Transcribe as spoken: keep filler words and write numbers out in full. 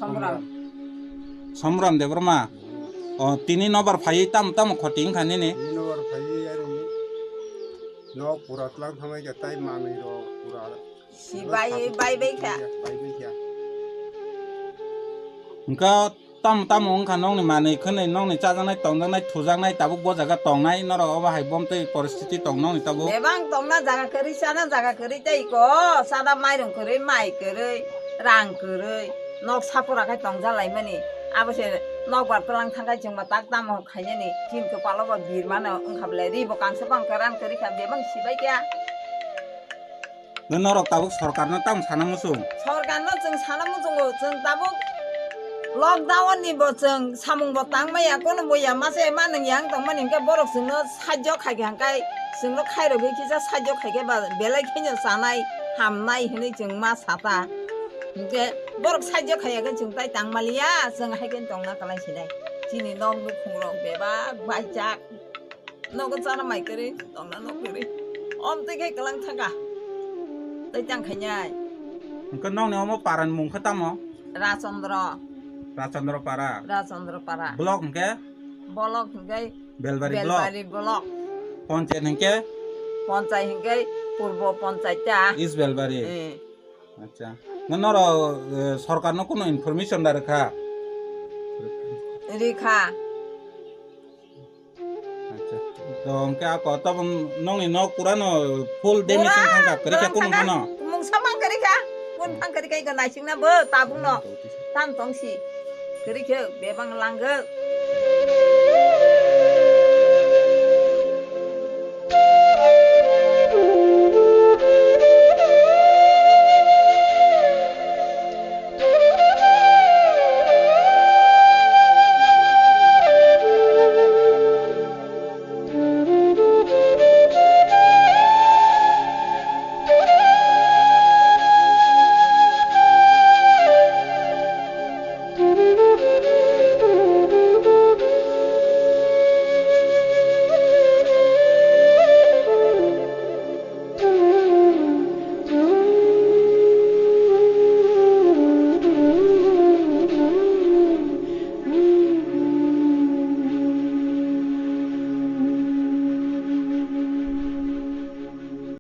Somram. Somram Debbarma. O, tini nobar phaiwi tamo tamo khoti wngkha nini? Tini nobar phaiwi aroni. Nok pura tlang thangnai kha tai manwi rok pura. Si bai, bai bai kha. Bai bai kha. Wngkha tamo tamo wngkha nokni manwi khwnwi nokni chajaknai tongjaknai thujaknai tabuk bo jaga tongnai norok obo hai bomtwi poristiti tong nokni tabuk. Bebang tongna jaga kwrwi chana jaga kwrwi tei ko sada mairung kwrwi mai kwrwi rang kwrwi nok sapura khai tongja laimani abo se nok bar tlang thangkhai chwngma tak tamo khainani chini kwpalo bo birmano wngkha belai ri bo kangsa bang khe rang kwrwi kha bebang sibai kha. Nw norok tabuk sorkarno tamo sana muchung? Sorkarno chwng sana muchungo, chwng tabuk lockdown ni bo chwng samung bo tang maya, kono boya mase ma nung yang tong mani hwnkhe borok chwngno sajjo khai kha hwnkhe chwngno khairogwi kisa sajjo khai khe ba belai kheno chanai hamnai hinwi chwng ma sata. Hwnkhe borok sajjo khaiya khe chwng tai tang maliya, chwng hai khe tongna kwlai sinai. Chini nok nukhung rok bebak baijak. Nogo chana mai kwrwi, tongna nok kwrwi. Om twi khe kwlang thaka. Tei tang khainai. Hwnkhe nokni omo parani mung khe tamo? Rachandra. Rachandra para. Rachandra para. Block hwnkhe? Block hwnkhe Belbari block. Belbari block. Ponchayat hwnkhe? Ponchayat hwnkhe Purbo Ponchayat ta. East Belbari. Eh. Acha. Nw norok, eh, sorkarno kuno information da rwkha? Rikha. Acha. To hwnkhe ako tobon nokni nok purano full damage wngkha, kwrwi kha kunu phano. Mungsa mang kwrwi kha. Kun phang kwrwi kha iko naisingna bo tabukno. Tam tongsi. Kwrwi khe bebang langkhe.